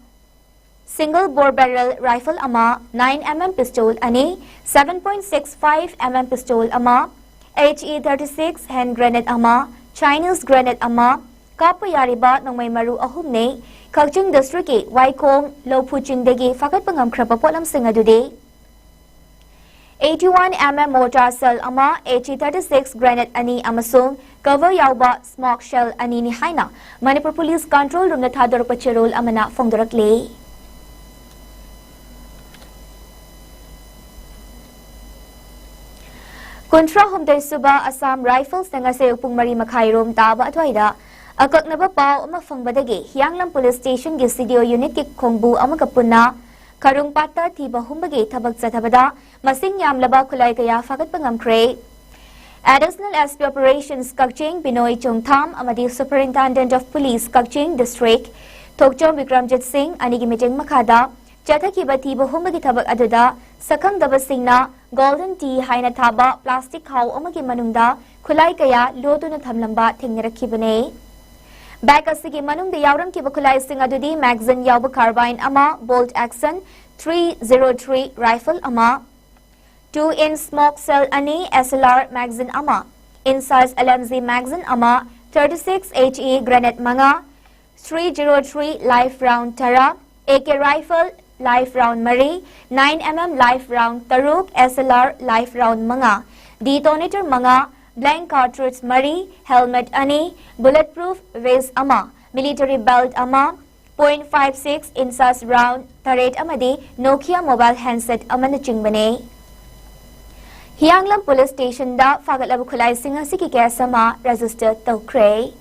single bore barrel rifle ꯑꯃ, nine MM pistol ꯑꯅꯤ, seven point six five MM pistol ꯑꯃ, HE thirty six hand grenade ꯑꯃ, Chinese grenade ꯑꯃ, ꯀꯥꯞꯄ ꯌꯥꯔꯤꯕ ꯅꯣꯡꯃꯩ ꯃꯔꯨ ꯑꯍꯨꯝꯅꯤ꯫ ꯀꯛꯆꯤꯡ districtꯀꯤ ꯋꯥꯏꯈꯣꯡ ꯂꯧꯐꯨ ꯆꯤꯡꯗꯒꯤ ꯐꯥꯒꯠꯄ ꯉꯝꯈ꯭ꯔꯕ ꯄꯣꯠꯂꯝꯁꯤꯡ ꯑꯗꯨꯗꯤ eighty one MM mortar shell ꯑꯃ, HE thirty six grenade ꯑꯅꯤ ꯑꯃꯁꯨꯡ cover ꯌꯥꯎꯕ smoke shell ꯑꯅꯤꯅꯤ ꯍꯥꯏꯅ ꯃꯅꯤꯄꯨꯔ police control roomꯅ ꯊꯥꯗꯣꯔꯛꯄ ꯆꯦꯔꯣꯜ ꯑꯃꯅ ꯐꯣꯡꯗꯣꯔꯛꯂꯤ꯫ ꯀꯨꯟꯊ꯭ꯔꯥ ꯍꯨꯝꯗꯣꯏ ꯁꯨꯕ Assam Riflesꯅ ꯉꯁꯤ ꯄꯨꯡ ꯃꯔꯤ ꯃꯈꯥꯏ ꯔꯣꯝ ꯇꯥꯕ ꯑꯗꯨꯋꯥꯏꯗ ꯑꯀꯛꯅꯕ ꯄꯥꯎ ꯑꯃ ꯐꯪꯕꯗꯒꯤ ꯍꯤꯌꯥꯡꯂꯝ police stationꯒꯤ CDO unitꯀꯤ ꯈꯣꯡꯕꯨ ꯑꯃꯒ ꯄꯨꯟꯅ ꯈꯔꯨꯡꯄꯥꯠꯇ ꯊꯤꯕ ꯍꯨꯝꯕꯒꯤ ꯊꯕꯛ ꯆꯠꯊꯕꯗ ꯃꯁꯤꯡ ꯌꯥꯝꯂꯕ ꯈꯨꯠꯂꯥꯏ ꯀꯌꯥ ꯐꯥꯒꯠꯄ ꯉꯝꯈ꯭ꯔꯦ꯫ Additional SP Operations ꯀꯛꯆꯤꯡ ꯕꯤꯅꯣꯏ ꯆꯣꯡꯊꯥꯝ ꯑꯃꯗꯤ Superintendent of Police Kakching district ꯊꯣꯛꯆꯣꯝ ꯕꯤꯀ꯭ꯔꯝꯖꯤꯠ ꯁꯤꯡ ꯑꯅꯤꯒꯤ ꯃꯤꯠꯌꯦꯡ ꯃꯈꯥꯗ ꯆꯠꯊꯈꯤꯕ ꯊꯤꯕ ꯍꯨꯝꯕꯒꯤ ꯊꯕꯛ ꯑꯗꯨꯗ ꯁꯛꯈꯪꯗꯕꯁꯤꯡꯅ Golden Tea ꯍꯥꯏꯅ ꯊꯥꯕ plastic ꯈꯥꯎ ꯑꯃꯒꯤ ꯃꯅꯨꯡꯗ ꯈꯨꯠꯂꯥꯏ ꯀꯌꯥ ꯂꯣꯠꯇꯨꯅ ꯊꯝꯂꯝꯕ ꯊꯦꯡꯅꯔꯛꯈꯤꯕꯅꯤ꯫ Bag ꯑꯁꯤꯒꯤ ꯃꯅꯨꯡꯗ ꯌꯥꯎꯔꯝꯈꯤꯕ ꯈꯨꯠꯂꯥꯏꯁꯤꯡ ꯑꯗꯨꯗꯤ magazine ꯌꯥꯎꯕ carbine ꯑꯃ, bolt action three zero three rifle ꯑꯃ, two inch smoke shell ꯑꯅꯤ, SLR magazine ꯑꯃ, inch size LMG magazine ꯑꯃ, thirty six HE grenade ꯃꯉꯥ, three zero three live round ꯇꯔꯥ, AK rifle live round ꯃꯔꯤ, nine MM live round ꯇꯔꯨꯛ, SLR live round ꯃꯉꯥ, detonator ꯃꯉꯥ, blank cartridge ꯃꯔꯤ, helmet ꯑꯅꯤ, bulletproof vest ꯑꯃ, military belt ꯑꯃ, point five six inches round ꯇꯔꯦꯠ ꯑꯃꯗꯤ Nokia mobile handset ꯑꯃꯅꯆꯤꯡꯕꯅꯤ꯫ ꯍꯤꯌꯥꯡꯂꯝ police stationꯗ ꯐꯥꯒꯠꯂꯕ ꯈꯨꯠꯂꯥꯏꯁꯤꯡ ꯑꯁꯤꯒꯤ case ꯑꯃ register ꯇꯧꯈ꯭ꯔꯦ꯫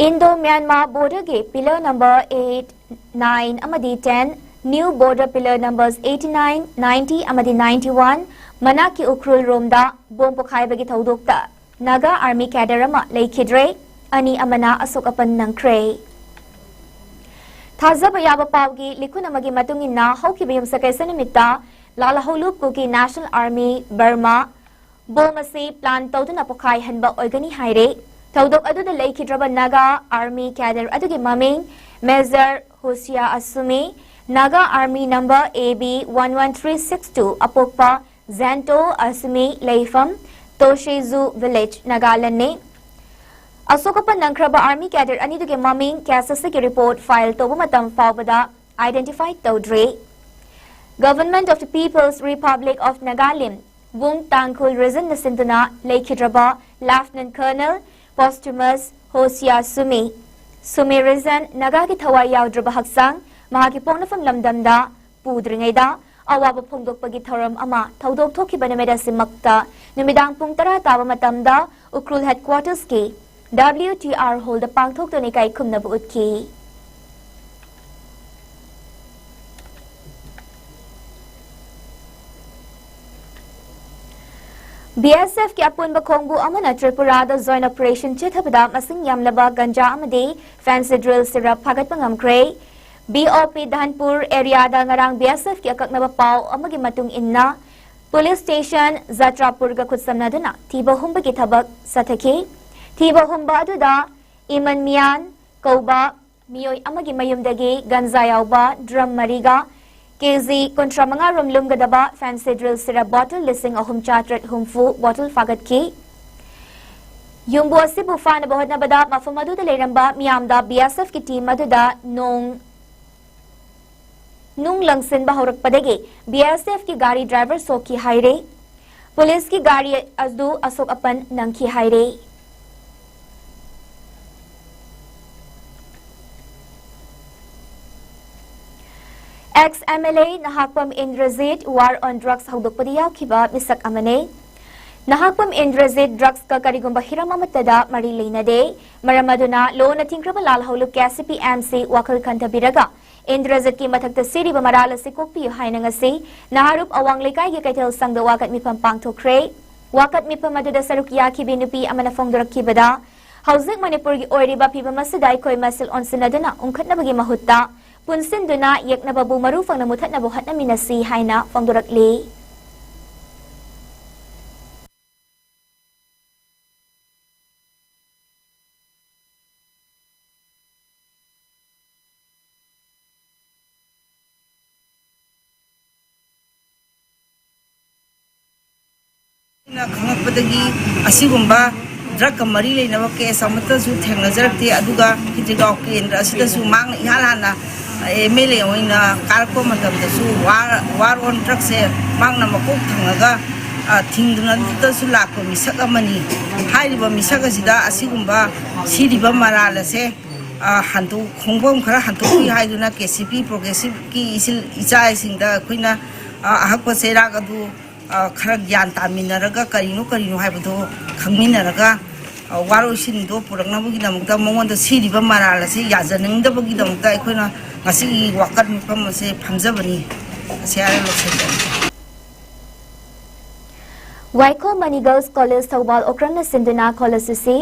Indo-Myanmar border-ꯒꯤ pillar number eight, nine ꯑꯃꯗꯤ ten, new border pillar numbers eighty-nine, ninety ꯑꯃꯗꯤ ninety-one ꯃꯅꯥꯛꯀꯤ ꯎꯈ꯭ꯔꯨꯜ ꯔꯣꯝꯗ ꯕꯣꯝ ꯄꯣꯈꯥꯏꯕꯒꯤ ꯊꯧꯗꯣꯛꯇ ꯅꯥꯒꯥ Army cadre ꯑꯃ ꯂꯩꯈꯤꯗ꯭ꯔꯦ, ꯑꯅꯤ ꯑꯃꯅ ꯑꯁꯣꯛ ꯑꯄꯟ ꯅꯪꯈ꯭ꯔꯦ꯫ ꯊꯥꯖꯕ ꯌꯥꯕ ꯄꯥꯎꯒꯤ ꯂꯤꯈꯨꯟ ꯑꯃꯒꯤ ꯃꯇꯨꯡ ꯏꯟꯅ, ꯍꯧꯈꯤꯕ ꯌꯨꯝꯁꯀꯩꯁ ꯅꯨꯃꯤꯠꯇ ꯂꯥꯜꯍꯧꯂꯨꯞ ꯀꯨꯀꯤ National Army, ꯕꯔꯃꯥ, ꯕꯣꯝ ꯑꯁꯤ plan ꯇꯧꯗꯨꯅ ꯄꯣꯈꯥꯏꯍꯟꯕ ꯑꯣꯏꯒꯅꯤ ꯍꯥꯏꯔꯦ꯫ ꯊꯧꯗꯣꯛ ꯑꯗꯨꯗ ꯂꯩꯈꯤꯗ꯭ꯔꯕ ꯅꯥꯒꯥ Army cadre ꯑꯗꯨꯒꯤ ꯃꯃꯤꯡ Major ꯍꯣꯁꯤꯌꯥ ꯑꯁꯨꯃꯤ, Naga Army number A B one one three six two, ꯑꯄꯣꯛꯄ ꯖꯦꯟꯇꯣ ꯑꯁꯨꯃꯤ, ꯂꯩꯐꯝ ꯇꯣꯁꯦꯖꯨ village, ꯅꯥꯒꯥꯂꯦꯟꯅꯤ꯫ ꯑꯁꯣꯛ ꯑꯄꯟ ꯅꯪꯈ꯭ꯔꯕ Army cadre ꯑꯅꯤꯗꯨꯒꯤ ꯃꯃꯤꯡ case ꯑꯁꯤꯒꯤ report file ꯇꯧꯕ ꯃꯇꯝ ꯐꯥꯎꯕꯗ identify ꯇꯧꯗ꯭ꯔꯤ꯫ Government of the People's Republic of Nagalim, ꯋꯨꯡ ꯇꯥꯡꯈꯨꯜ Regionꯅ ꯁꯤꯟꯗꯨꯅ ꯂꯩꯈꯤꯗ꯭ꯔꯕ Lieutenant Colonel Posthumus ꯍꯣꯁꯤꯌꯥ Sumi, Sumi Region, ꯅꯥꯒꯥꯒꯤ ꯊꯋꯥꯏ ꯌꯥꯎꯗ꯭ꯔꯕ ꯍꯛꯆꯥꯡ ꯃꯍꯥꯛꯀꯤ ꯄꯣꯛꯅꯐꯝ ꯂꯝꯗꯝꯗ ꯄꯨꯗ꯭ꯔꯤꯉꯩꯗ ꯑꯋꯥꯕ ꯐꯣꯡꯗꯣꯛꯄꯒꯤ ꯊꯧꯔꯝ ꯑꯃ ꯊꯧꯗꯣꯛ ꯊꯣꯛꯈꯤꯕ ꯅꯨꯃꯤꯠ ꯑꯁꯤꯃꯛꯇ ꯅꯨꯃꯤꯗꯥꯡ ꯄꯨꯡ ꯇꯔꯥ ꯇꯥꯕ ꯃꯇꯝꯗ ꯎꯈ꯭ꯔꯨꯜ headquartersꯀꯤ W T R hallꯗ ꯄꯥꯡꯊꯣꯛꯇꯨꯅ ꯏꯀꯥꯏ ꯈꯨꯝꯅꯕ ꯎꯠꯈꯤ꯫ B S Fꯀꯤ ꯑꯄꯨꯟꯕ ꯈꯣꯡꯕꯨ ꯑꯃꯅ ꯇ꯭ꯔꯤꯄꯨꯔꯥꯗ joint operation ꯆꯠꯊꯕꯗ ꯃꯁꯤꯡ ꯌꯥꯝꯂꯕ ꯒꯟꯖꯥ ꯑꯃꯗꯤ fancy drill syrup ꯐꯥꯒꯠꯄ ꯉꯝꯈ꯭ꯔꯦ꯫ B O P ꯙꯟꯄꯨꯔ areaꯗ ꯉꯔꯥꯡ B S Fꯀꯤ ꯑꯀꯛꯅꯕ ꯄꯥꯎ ꯑꯃꯒꯤ ꯃꯇꯨꯡ ꯏꯟꯅ, police station ꯖꯇ꯭ꯔꯥꯄꯨꯔꯒ ꯈꯨꯠꯁꯝꯅꯗꯨꯅ ꯊꯤꯕ ꯍꯨꯝꯕꯒꯤ ꯊꯕꯛ ꯆꯠꯊꯈꯤ꯫ ꯊꯤꯕ ꯍꯨꯝꯕ ꯑꯗꯨꯗ ꯏꯃꯟ ꯃꯤꯌꯥꯟ ꯀꯧꯕ ꯃꯤꯑꯣꯏ ꯑꯃꯒꯤ ꯃꯌꯨꯝꯗꯒꯤ ꯒꯟꯖꯥ ꯌꯥꯎꯕ drum ꯃꯔꯤꯒ K G ꯀꯨꯟꯊ꯭ꯔꯥ ꯃꯉꯥ ꯔꯣꯝ ꯂꯨꯝꯒꯗꯕ fancy drill syrup bottle ꯂꯤꯁꯤꯡ ꯑꯍꯨꯝ ꯆꯥꯇ꯭ꯔꯦꯠ ꯍꯨꯝꯐꯨ bottle ꯐꯥꯒꯠꯈꯤ꯫ ꯌꯨꯝꯕꯨ ꯑꯁꯤꯕꯨ ꯐꯥꯅꯕ ꯍꯣꯠꯅꯕꯗ ꯃꯐꯝ ꯑꯗꯨꯗ ꯂꯩꯔꯝꯕ ꯃꯤꯌꯥꯝꯗ B S Fꯀꯤ team ꯑꯗꯨꯗ ꯅꯣꯡ ꯅꯨꯡ ꯂꯪꯁꯤꯟꯕ ꯍꯧꯔꯛꯄꯗꯒꯤ B S Fꯀꯤ ꯒꯥꯔꯤ driver ꯁꯣꯛꯈꯤ ꯍꯥꯏꯔꯦ꯫ Policeꯀꯤ ꯒꯥꯔꯤ ꯑꯗꯨ ꯑꯁꯣꯛ ꯑꯄꯟ ꯅꯪꯈꯤ ꯍꯥꯏꯔꯦ꯫ Ex M L A Nahakpam Indrajit war on drugs ꯍꯧꯗꯣꯛꯄꯗ ꯌꯥꯎꯈꯤꯕ ꯃꯤꯁꯛ ꯑꯃꯅꯤ꯫ ꯅꯍꯥꯛꯄꯝ ꯏꯟꯗ꯭ꯔꯖꯤꯠ ꯗ꯭ꯔꯒꯁꯀ ꯀꯔꯤꯒꯨꯝꯕ ꯍꯤꯔꯝ ꯑꯃꯠꯇꯗ ꯃꯔꯤ ꯂꯩꯅꯗꯦ꯫ ꯃꯔꯝ ꯑꯗꯨꯅ ꯂꯣꯟꯅ ꯊꯤꯡꯈ꯭ꯔꯕ ꯂꯥꯜꯍꯧꯂꯨꯞ ꯀꯦ ꯁꯤ ꯄꯤ ꯑꯦꯝꯁꯤ ꯋꯥꯈꯜ ꯈꯟꯊꯕꯤꯔꯒ ꯏꯟꯗ꯭ꯔꯖꯤꯠꯀꯤ ꯃꯊꯛꯇ ꯁꯤꯔꯤꯕ ꯃꯔꯥꯜ ꯑꯁꯤ ꯀꯣꯛꯄꯤꯌꯨ ꯍꯥꯏꯅ ꯉꯁꯤ ꯅꯍꯥꯔꯨꯞ ꯑꯋꯥꯡ ꯂꯩꯀꯥꯏꯒꯤ ꯀꯩꯊꯦꯜ ꯁꯪꯗ ꯋꯥꯀꯠ ꯃꯤꯐꯝ ꯄꯥꯡꯊꯣꯛꯈ꯭ꯔꯦ꯫ ꯋꯥꯀꯠ ꯃꯤꯐꯝ ꯑꯗꯨꯗ ꯁꯔꯨꯛ ꯌꯥꯈꯤꯕꯤ ꯅꯨꯄꯤ ꯑꯃꯅ ꯐꯣꯡꯗꯣꯔꯛꯈꯤꯕꯗ, ꯍꯧꯖꯤꯛ ꯃꯅꯤꯄꯨꯔꯒꯤ ꯑꯣꯏꯔꯤꯕ ꯐꯤꯕꯝ ꯑꯁꯤꯗ ꯑꯩꯈꯣꯏ ꯃꯁꯦꯜ ꯑꯣꯟꯁꯤꯟꯅꯗꯨꯅ ꯎꯪꯈꯠꯅꯕꯒꯤ ꯃꯍꯨꯠꯇ ꯄꯨꯟꯁꯤꯟꯗꯨꯅ ꯌꯦꯛꯅꯕꯕꯨ ꯃꯔꯨ ꯐꯪꯅ ꯃꯨꯊꯠꯅꯕ ꯍꯣꯠꯅꯃꯤꯟꯅꯁꯤ ꯍꯥꯏꯅ ꯐꯣꯡꯗꯣꯔꯛꯂꯤ꯫ ꯑꯩꯅ ꯈꯪꯂꯛꯄꯗꯒꯤ ꯑꯁꯤꯒꯨꯝꯕ ꯗ꯭ꯔꯒꯀ ꯃꯔꯤ ꯂꯩꯅꯕ ꯀꯦꯁ ꯑꯃꯠꯇꯁꯨ ꯊꯦꯡꯅꯖꯔꯛꯇꯦ꯫ ꯑꯗꯨꯒ ꯈꯦꯇ꯭ꯔꯤꯒꯥꯎ ꯀꯦꯟꯗ꯭ꯔ ꯑꯁꯤꯗꯁꯨ ꯃꯍꯥꯛꯅ ꯏꯍꯥꯟ ꯍꯥꯟꯅ ꯑꯦꯝ ꯑꯦꯜ ꯑꯦ ꯑꯣꯏꯅ ꯀꯥꯔꯛꯄ ꯃꯇꯝꯗꯁꯨ ꯋꯥꯔ, ꯋꯥꯔ ꯑꯣꯟ ꯗ꯭ꯔꯒꯁꯦ ꯃꯍꯥꯛꯅ ꯃꯀꯣꯛ ꯊꯪꯂꯒ, ꯑ, ꯊꯤꯡꯗꯨꯅꯇꯁꯨ ꯂꯥꯛꯄ ꯃꯤꯁꯛ ꯑꯃꯅꯤ꯫ ꯍꯥꯏꯔꯤꯕ ꯃꯤꯁꯛ ꯑꯁꯤꯗ ꯑꯁꯤꯒꯨꯝꯕ ꯁꯤꯔꯤꯕ ꯃꯔꯥꯜ ꯑꯁꯦ, ꯑ, ꯍꯟꯗꯣꯛ, ꯈꯣꯡꯐꯝ ꯈꯔ ꯍꯟꯗꯣꯛꯄꯤ ꯍꯥꯏꯗꯨꯅ ꯀꯦ ꯁꯤ ꯄꯤ ꯄ꯭ꯔꯣꯒ꯭ꯔꯦꯁꯤꯞꯀꯤ ꯏꯆꯤꯜ ꯏꯆꯥꯁꯤꯡꯗ ꯑꯩꯈꯣꯏꯅ, ꯑ, ꯑꯍꯛꯄ ꯆꯩꯔꯥꯛ ꯑꯗꯨ, ꯑ, ꯈꯔ ꯒ꯭ꯌꯥꯟ ꯇꯥꯃꯤꯟꯅꯔꯒ ꯀꯔꯤꯅꯣ ꯀꯔꯤꯅꯣ ꯍꯥꯏꯕꯗꯣ ꯈꯪꯃꯤꯟꯅꯔꯒ, ꯑ, ꯋꯥꯔꯣꯏꯁꯤꯟꯗꯣ ꯄꯨꯔꯛꯅꯕꯒꯤꯗꯃꯛꯇ ꯃꯉꯣꯟꯗ ꯁꯤꯔꯤꯕ ꯃꯔꯥꯜ ꯑꯁꯤ ꯌꯥꯖꯅꯤꯡꯗꯕꯒꯤꯗꯃꯛꯇ ꯑꯩꯈꯣꯏꯅ ꯉꯁꯤꯒꯤ ꯋꯥꯀꯠ ꯃꯤꯐꯝ ꯑꯁꯦ ꯐꯝꯖꯕꯅꯤ꯫ ꯑꯁꯤ ꯍꯥꯏꯔ ꯂꯣꯏꯁꯤꯟꯖꯔꯒꯦ꯫ ꯋꯥꯏꯈꯣꯝ ꯃꯅꯤ ꯒꯔꯜꯁ ꯀꯣꯂꯦꯖ ꯊꯧꯕꯥꯜ ꯑꯣꯀ꯭ꯔꯝꯅ ꯁꯤꯟꯗꯨꯅ ꯀꯣꯂꯦꯖ ꯑꯁꯤ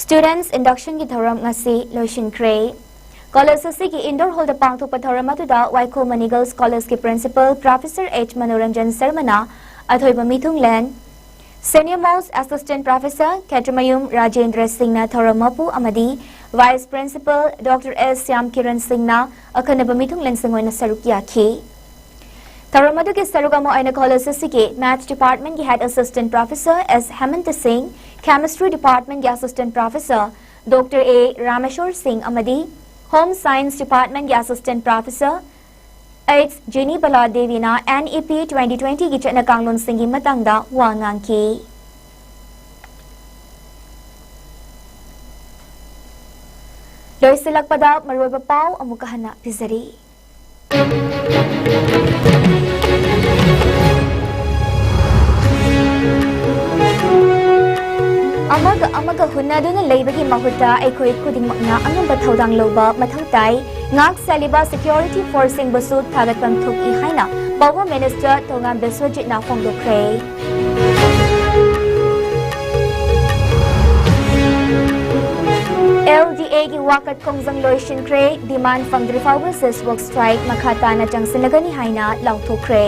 ꯁ꯭ꯇꯨꯗꯦꯟꯠꯁ ꯏꯟꯗꯛꯁꯟꯒꯤ ꯊꯧꯔꯝ ꯉꯁꯤ ꯂꯣꯏꯁꯤꯟꯈ꯭ꯔꯦ꯫ ꯀꯣꯂꯦꯖ ꯑꯁꯤꯒꯤ ꯏꯟꯗꯣꯔ ꯍꯣꯜꯗ ꯄꯥꯡꯊꯣꯛꯄ ꯊꯧꯔꯝ ꯑꯗꯨꯗ ꯋꯥꯏꯈꯣꯝ ꯃꯅꯤ ꯒꯔꯜꯁ ꯀꯣꯂꯦꯖꯀꯤ ꯄ꯭ꯔꯤꯟꯁꯤꯄꯜ ꯄ꯭ꯔꯣꯐꯦꯁꯔ ꯑꯩꯆ ꯃꯅꯣꯔꯟꯖꯟ ꯁꯔꯃꯅ ꯑꯊꯣꯏꯕ ꯃꯤꯊꯨꯡꯂꯦꯟ, ꯁꯦꯅꯤꯌꯔ ꯃꯣꯁꯠ ꯑꯦꯁꯤꯁꯇꯦꯟꯠ ꯄ꯭ꯔꯣꯐꯦꯁꯔ ꯈꯦꯇ꯭ꯔꯤꯃꯌꯨꯝ ꯔꯥꯖꯦꯟꯗ꯭ꯔ ꯁꯤꯡꯅ ꯊꯧꯔꯝ ꯃꯄꯨ ꯑꯃꯗꯤ ꯚꯥꯏꯁ ꯄ꯭ꯔꯤꯟꯁꯤꯄꯜ ꯗꯣꯛꯇꯔ ꯑꯦꯁ ꯁ꯭ꯌꯥꯝ ꯀꯤꯔꯟ ꯁꯤꯡꯅ ꯑꯈꯟꯅꯕ ꯃꯤꯊꯨꯡꯂꯦꯟꯁꯤꯡ ꯑꯣꯏꯅ ꯁꯔꯨꯛ ꯌꯥꯈꯤ꯫ ꯊꯧꯔꯝ ꯑꯗꯨꯒꯤ ꯁꯔꯨꯛ ꯑꯃ ꯑꯣꯏꯅ ꯀꯣꯂꯦꯖ ꯑꯁꯤꯒꯤ ꯃꯦꯊꯁ ꯗꯤꯄꯥꯔꯠꯃꯦꯟꯠꯀꯤ head assistant professor S Hemanta Singh, chemistry ꯗꯤꯄꯥꯔꯠꯃꯦꯟꯠꯀꯤ assistant professor doctor A Rameshor Singh ꯑꯃꯗꯤ ꯍꯣꯝ ꯁꯥꯏꯟꯁ ꯗꯤꯄꯥꯔꯠꯃꯦꯟꯠꯀꯤ ꯑꯦꯁꯤꯁꯇꯦꯟꯠ ꯄ꯭ꯔꯣꯐꯦꯁꯔ ꯑꯩꯆ ꯖꯦꯅꯤꯕꯂꯥ ꯗꯦꯕꯤꯅ ꯑꯦꯟ ꯏ ꯄꯤ ꯇ꯭ꯋꯦꯟꯇꯤ ꯇ꯭ꯋꯦꯟꯇꯤꯒꯤ ꯆꯠꯅ ꯀꯥꯡꯂꯣꯟꯁꯤꯡꯒꯤ ꯃꯇꯥꯡꯗ ꯋꯥ ꯉꯥꯡꯈꯤ꯫ ꯂꯣꯏꯁꯤꯜꯂꯛꯄꯗ ꯃꯔꯨꯑꯣꯏꯕ ꯄꯥꯎ ꯑꯃꯨꯛꯀ ꯍꯟꯅ ꯄꯤꯖꯔꯤ꯫ ꯑꯃꯒ ꯑꯃꯒ ꯍꯨꯟꯅꯗꯨꯅ ꯂꯩꯕꯒꯤ ꯃꯍꯨꯠꯇ ꯑꯩꯈꯣꯏ ꯈꯨꯗꯤꯡꯃꯛꯅ ꯑꯉꯝꯕ ꯊꯧꯗꯥꯡ ꯂꯧꯕ ꯃꯊꯧ ꯇꯥꯏ꯫ ꯉꯥꯛ ꯁꯦꯜꯂꯤꯕ security forceꯁꯤꯡꯕꯨꯁꯨ ꯊꯥꯒꯠꯐꯝ ꯊꯣꯛꯏ ꯍꯥꯏꯅ Power Minister ꯊꯣꯉꯥꯝ ꯕꯤꯁ꯭ꯋꯖꯤꯠꯅ ꯐꯣꯡꯗꯣꯛꯈ꯭ꯔꯦ꯫ LDAꯒꯤ ꯋꯥꯀꯠ ꯈꯣꯡꯖꯪ ꯂꯣꯏꯁꯤꯟꯈ꯭ꯔꯦ꯫ Demand ꯐꯪꯗ꯭ꯔꯤ ꯐꯥꯎꯕ ceasefire strike ꯃꯈꯥ ꯇꯥꯅ ꯆꯪꯁꯤꯜꯂꯒꯅꯤ ꯍꯥꯏꯅ ꯂꯥꯎꯊꯣꯛꯈ꯭ꯔꯦ꯫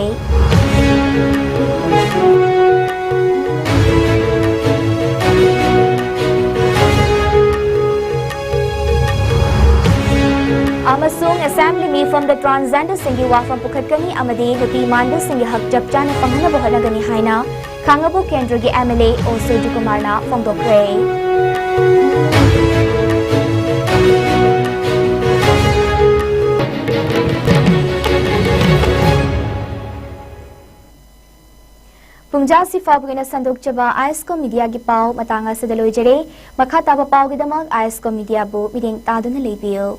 ꯑꯃꯁꯨꯡ assembly ꯃꯤꯐꯝꯗ transgenderꯁꯤꯡꯒꯤ ꯋꯥꯐꯝ ꯄꯨꯈꯠꯀꯅꯤ ꯑꯃꯗꯤ ꯅꯨꯄꯤ ꯃꯥꯟꯕꯁꯤꯡꯒꯤ ꯍꯛ ꯆꯞ ꯆꯥꯅ ꯐꯪꯍꯟꯅꯕ ꯍꯣꯠꯅꯒꯅꯤ ꯍꯥꯏꯅ ꯈꯥꯡꯉꯕꯣꯛ ꯀꯦꯟꯗ꯭ꯔꯒꯤ MLA ꯑꯣ ꯁꯨꯔꯖꯀꯨꯃꯥꯔꯅ ꯐꯣꯡꯗꯣꯛꯈ꯭ꯔꯦ꯫ ꯄꯨꯡꯖꯥꯁꯤ ꯐꯥꯎꯕꯒꯤ ꯑꯣꯏꯅ ꯁꯟꯗꯣꯛꯆꯕ ꯑꯥꯏꯁꯀꯣ ꯃꯤꯗꯤꯌꯥꯒꯤ ꯄꯥꯎ ꯃꯇꯥꯡ ꯑꯁꯤꯗ ꯂꯣꯏꯖꯔꯦ꯫ ꯃꯈꯥ ꯇꯥꯕ ꯄꯥꯎꯒꯤꯗꯃꯛ ꯑꯥꯏꯁꯀꯣ ꯃꯤꯗꯤꯌꯥꯕꯨ ꯃꯤꯠꯌꯦꯡ ꯇꯥꯗꯨꯅ ꯂꯩꯕꯤꯌꯨ꯫